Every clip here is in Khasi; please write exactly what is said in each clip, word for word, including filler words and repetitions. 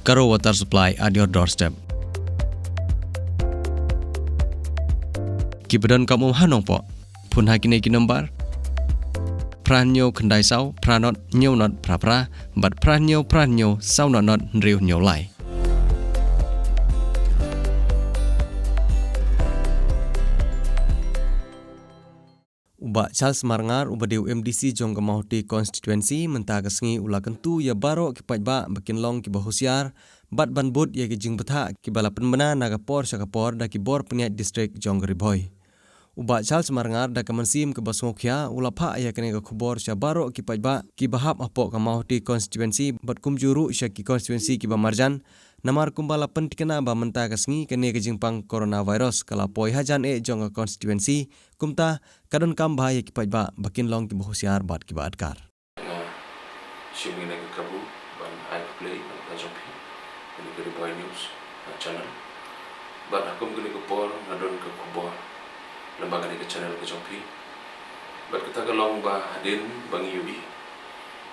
Garo Water Supply at your doorstep. Ki ba donkam um ha Nongpoh, phone ha kine ki nombar: phra hynñiew khyndai saw phra nod hynñiew nod phra phra bad phra hynñiew phra hynñiew saw nod nod hynriew hynñiew lai. U Bah Charles Marngar, uba dei u M D C jong ka Mawhati Constituency, mynta ka sngi u la kyntu ïa baroh ki paidbah ba kin long ki ba husiar bad ban bud ïa ki jingbthah ki ba la pynbna na ka por sha ka por da ki bor pynïaid district jong ka Ri Bhoi. U Bah Charles Marngar, da ka mynsiem ka ba sngewkhia, u la phah ïa kane ka khubor sha baroh ki paidbah ki ba hap hapoh ka Mawhati Constituency bad kumjuh ruh sha ki constituency ki ba marjan, namar kumba la pyntikna ba mynta ka sngi kane ka jingpang coronavirus ka la poi hajan eh jong ka constituency, kumta ka donkam bha ïa ki paidbah ba kin long ki ba husiar bad ki ba adkar. Nga shim ïa kane ka kabu ban ai khublei na ka bynta jong phi, kane ka Ri Bhoi News, uh, channel. Bad ha kum kane ka por nga don ka khubor lyngba kane ka channel ka jong phi. Bad kata ka long ba hadien ba ngi ïohi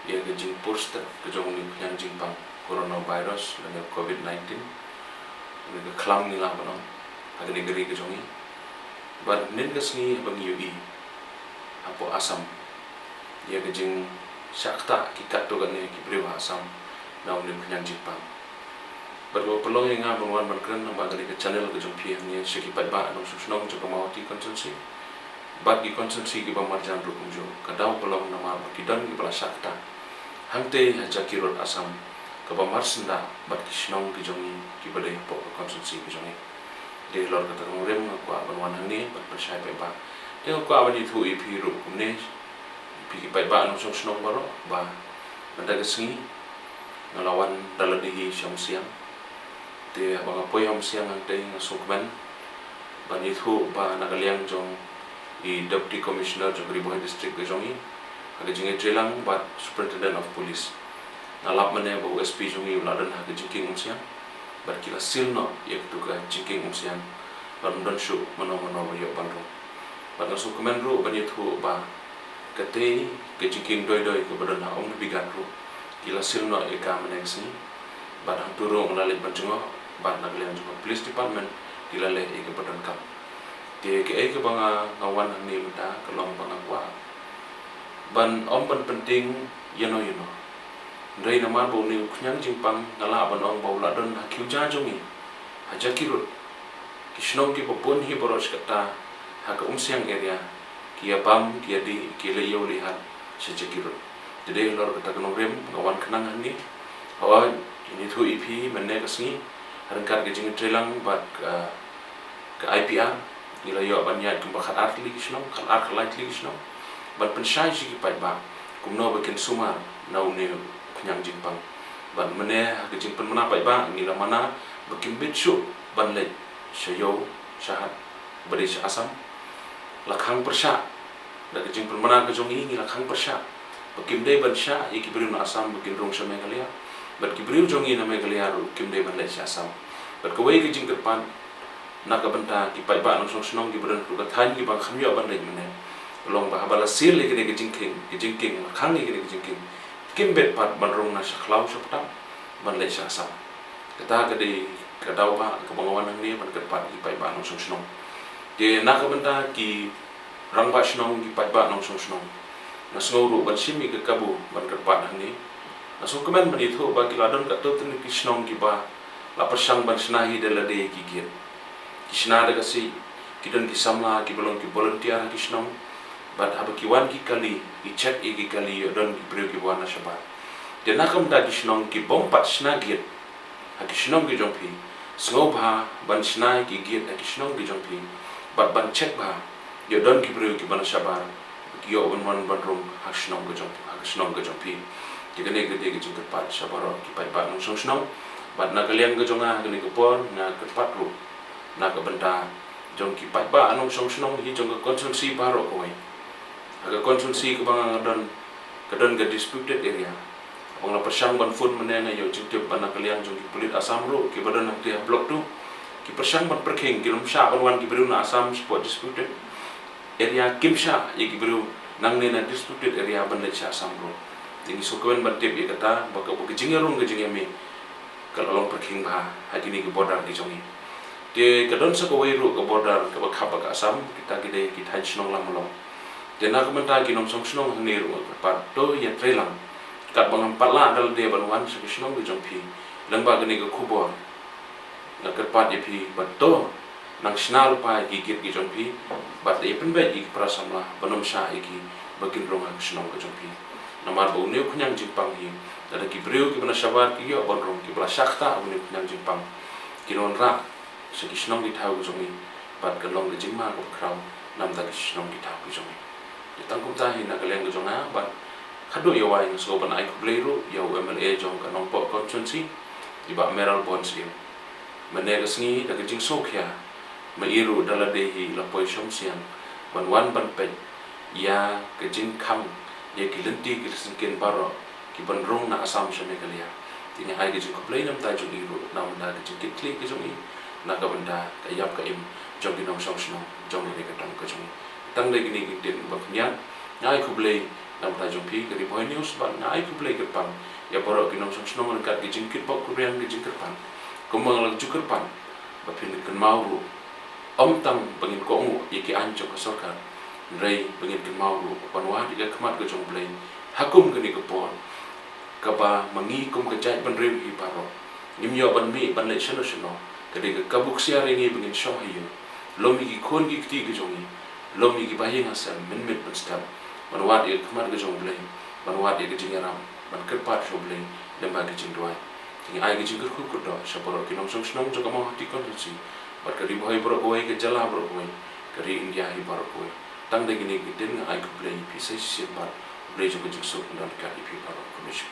ïa ka jingpur step ka jong une u khñiang jingpang coronavirus lane covid nineteen, une ka khlam ngi lah ban ong, ha kane ka ri ka jong ngi. Bad hynnin ka sngi haba ngi ïohi hapoh Assam ïa ka jingshah ktah ki katto katne ki briew ha Assam na une u khñiang jingpang. Bad kaba pynlong ïa nga ban wan ban kren lyngba kane ka channel ka jong phi hangne sha ki paidbah nongshong shnong jong ka Mawhati constituency bad ki constituency ki ba marjan ruh kumjuh. Ka daw ka long namar ba ki don ki ba la shah ktah hangtei ha Jakhirot Assam, ka ba marsyndah bad ki shnong ki jong ngi ki ba dei hapoh ka constituency ka jong ngi. Dei halor kata ka nongrim nga kwah ban wan hangne ban pynshai paidbah. Te nga kwah ban ïathuh ïa phi ruh kumne, phi ki paidbah nongshong shnong baroh, ba mynta ka sngi nga la wan da lade hi sha Umsiang. Te haba nga poi ha Umsiang hangtei nga sngewkmen ban ïathuh ba na ka liang jong i Deputy Commissioner jong ka Ri Bhoi District ka jong ngi, ha ka jingïatreilang bad Superintendent of Police, nga lap mynne ba u S P jong ngi u la don ha ka jingkieng Umsiang bad ki la seal noh ïa katu ka jingkieng Umsiang bad ym don shuh mano mano ba ïoh ban rung. Bad nga sngewkmen ruh ban ïathuh ba katei ka jingkieng Doidoi ka ba don ha Umdbigat ruh ki la seal noh ïa ka mynne ka sngi. Bad hangtu ruh nga la leit ban jngoh bad na ka liang jong ka Police Department ki la leh ïa ka ba donkam. Te kaei kaba nga, nga wan hangne mynta ka long ba nga kwah ban ym ban pyntieng ïano ïano. Hynrei namar ba une u khñiang jingpang nga lah ban ong ba u la don ha ki uja jong ngi ha Jakhirot. Ki shnong ki ba bun hi baroh shi katta ha ka Umsiang area ki ïa bam, ki ïa dih, ki ïa leit ïew leit hat sha Jakhirot. Te dei halor kata ka nongrim nga wan khnang hangne. Haoid, ngi ïathuh ïa phi mynne ka sngi ha ryngkat ka jingïatreilang bad ka, ka I P R, ngi la ïoh ban ïaid kumba khatar tylli ki shnong, khatar khatlai tylli ki shnong ban pynshai sha ki paidbah kumno ba kin sumar na une u khñiang jingpang. Bad mynne ha ka jingpynmana paidbah ngi la mana ba kim bit shuh ban leit sha ïew sha hat ba dei sha Assam. La khang pyrshah, da ka jingpynmana ka jong ngi ngi la khang pyrshah ba kim dei ban shah ïa ki briew na Assam ba kin rung sha Meghalaya. Bad ki briew jong ngi na Meghalaya ruh kim dei ban leit sha Assam. Bad kawei ka jingkyrpad na ka bynta ki paidbah nongshong shnong ki ba don ha ka thaiñ ki ba kham ïoh ban leit mynne ka long ba haba la seal ïa kane ka jingkieng, ka jingkieng, la khang ïa kane ka jingkieng, kim bit pat ban rung na sha khlaw sha pdeng ban leit sha Assam. Kata ka dei ka daw ba kaba nga wan hangne ban kyrpad ïa ki paidbah nongshong shnong. Te na ka bynta ki rangbah shnong, ki paidbah nongshong shnong, nga sngew ruh ban shim ïa ka kabu ban kyrpad hangne. Nga sngewkmen ban ïathuh ba ki la don katto katne ki shnong ki ba la pyrshang ban shna hi da lade ki gate. Ki shna da ka siej, ki don ki samla ki ba long ki volunteer ha ki shnong. Bad haba ki wan ki kali, ki check ïa ki kali ïoh don ki briew ki ba wan na shabar. Te na ka bynta ki shnong ki bym pat shna gate ha ki shnong ki jong phi, sngewbha ban shna ïa ki gate ha ki shnong ki jong phi bad ban check bha ïoh don ki briew ki ba na shabar, ki ïoh ban wan ban rung ha shnong ka jong, ha ka shnong ka jong phi. Te kane ka dei ka jingkyrpad sha baroh ki paidbah nongshong shnong. Bad na ka liang ka jong nga ha kane ka por nga kyrpad ruh na ka bynta jong ki paidbah nongshong shnong hi jong ka constituency baroh kawei. Ha ka constituency kaba nga don ka don ka disputed area. Haba nga la pyrshang ban phone mynne nga ïoh jingtip ba na ka liang jong ki pulit Assam ruh ki ba don hangtei ha block two ki pyrshang ban pyrkhing, kim shah ban wan ki briew na Assam shapoh disputed area, kim shah ïa ki briew nangne na disputed area ban leit sha Assam ruh. Te ngi sngewkmen ban tip ïa kata ba ka, ba ka jingïarung ka jingïamih ka la long pyrkhing bha ha kine ki border ki jong ngi. Te ka don sa kawei ruh ka border kaba khap bad ka Assam, kita ki dei ki thaiñ shnong lam halong. Te na ka bynta ki nongshong shnong hangne ruh nga kyrpad to ïa trei lang. Katba ngam pat lah da lade ban wan sha ki shnong ki jong phi, lyngba kane ka khubor nga kyrpad ïa phi ba to nang shna lypa ïa ki gate ki jong phi bad ïa pynbeit ïa ki para samla ban ym shah ïa ki ba kin rung ha ka shnong ka jong phi. Namar ba une u khñiang jingpang hi, lada ki briew kiba na shabar ki ïoh ban rung, kiba la shah ktah une u khñiang jingpang, kin wanrah sha ki shnong ki thaw ki jong ngi bad kan long ka jingma kaba khraw na bynta ki shnong ki thaw ki jong ngi. Te tang kumta hi na ka liang ka jong nga bad khatduh ïa wai nga sngewbha ban ai khublei ruh ïa u M L A jong ka Nongpoh constituency, i Bah Mayral Born Syiem. Mynne ka sngi da ka jingsngewkhia, ma i ruh da lade hi la poi shong siang ban wan ban peit ïa ka jingkhang ïa ki lynti ki syngkien baroh ki ban rung na Assam sha Meghalaya. Te nga ai ka jingkhublei na bynta jong i ruh na bynta ka jingkitkhlieh ka jong i na ka bynta ka ïap ka im jong ki nongshong shnong jong kane ka dong ka jong i. Tang dei kine ki ktien ba khyndiat, nga ai khublei na bynta jong phi ka Ri Bhoi News bad nga ai khublei kyrpang ïa baroh ki nongshong shnong ryngkat ki jingkitbok kyrpang, ki jingkyrpang. Kumba nga la ju kyrpang ba phin kynmaw ruh, ym tang ba ngin kohnguh ïa ki aiñ jong ka sorkar, hynrei ba ngin kynmaw ruh ban wad ïa ka khmat ka jong U Blei ha kum kane ka por kaba ma ngi kum ka jaitbynriew hi baroh ngim ïoh ban mih ban leit shano shano. Ka dei ka kabu ksiar ïa ngi ba ngin shong ha ïing, lum ïa ki khun ki kti ki jong ngi, lum ïa ki bahaïing hasem mynmiet mynstep, ban wad ïa ka khmat ka jong U Blei, ban wad ïa ka jingïarap, ban kyrpad sha U Blei lyngba ka jingduwai. Te nga ai ka jingkyrkhu kyrdoh sha baroh ki nongshong shnong jong ka Mawhati constituency bad ka Ri Bhoi baroh kawei, ka jylla baroh kawei, ka ri India hi baroh kawei. Tang dei kine ki ktien, nga ai khublei ïa phi sa shisien bad U Blei jong ka jingsuk un don ryngkat ïa phi baroh. Khublei.